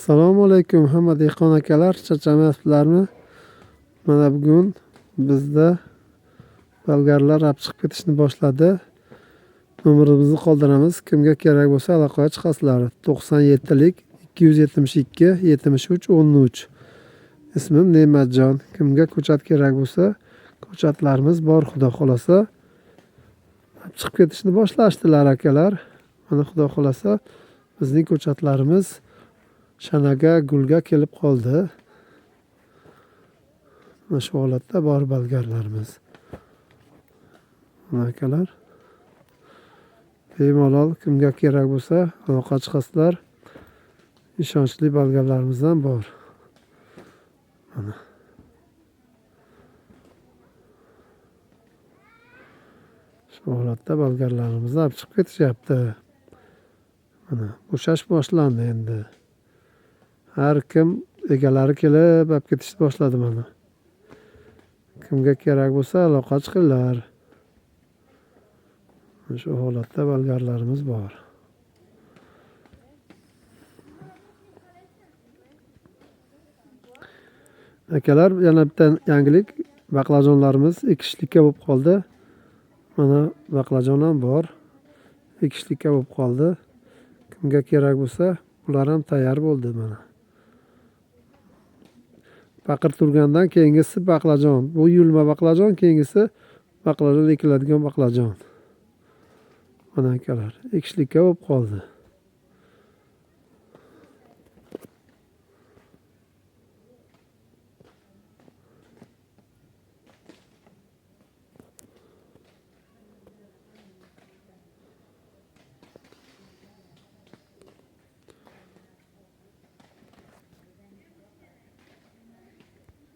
Assalomu alaykum hamma dehqon akalar, charchamayapsizlarmi? Mana bugun bizda bolgarlar olib chiqib ketishni boshladi. Nomerimizni qoldiramiz. Kimga kerak bo'lsa aloqaga chiqasizlar. 97lik 272 73 13. İsmim Ne'matjon. Kimga ko'chat kerak bo'lsa, ko'chatlarimiz bor, xudo xolasa. Olib chiqib ketishni boshlashdilar akalar. Mana xudo xolasa bizning ko'chatlarimiz shanaga, gulga kelib qoldi. Mana shu holatda bor bolgarlarimiz. Mana akalar. Bemalol kimga kerak bo'lsa aloqa chiqasizlar. Ishonchli bolgarlarimizdan bor. Mana. Shu holatda bolgarlarimizni olib chiqib ketishyapti. Mana bo'shash boshlandi endi. Har kim egalari kelib olib ketishni boshladi mana. Kimga kerak bo'lsa aloqa chiqinglar. Shu holatda bolgarlarimiz bor. Akalar, yana bitta yangilik, baqlajonlarimiz ekishlikka bo'lib qoldi. Mana baqlajon ham bor. Ekishlikka bo'lib qoldi. Kimga kerak bo'lsa, ular ham tayyor bo'ldi mana. Paqir turgandan keyingisi baqlajon. Bu yulma baqlajon, keyingisi baqlajon ekiladigan baqlajon. Mana akalar, ekishlikka bo'lib qoldi.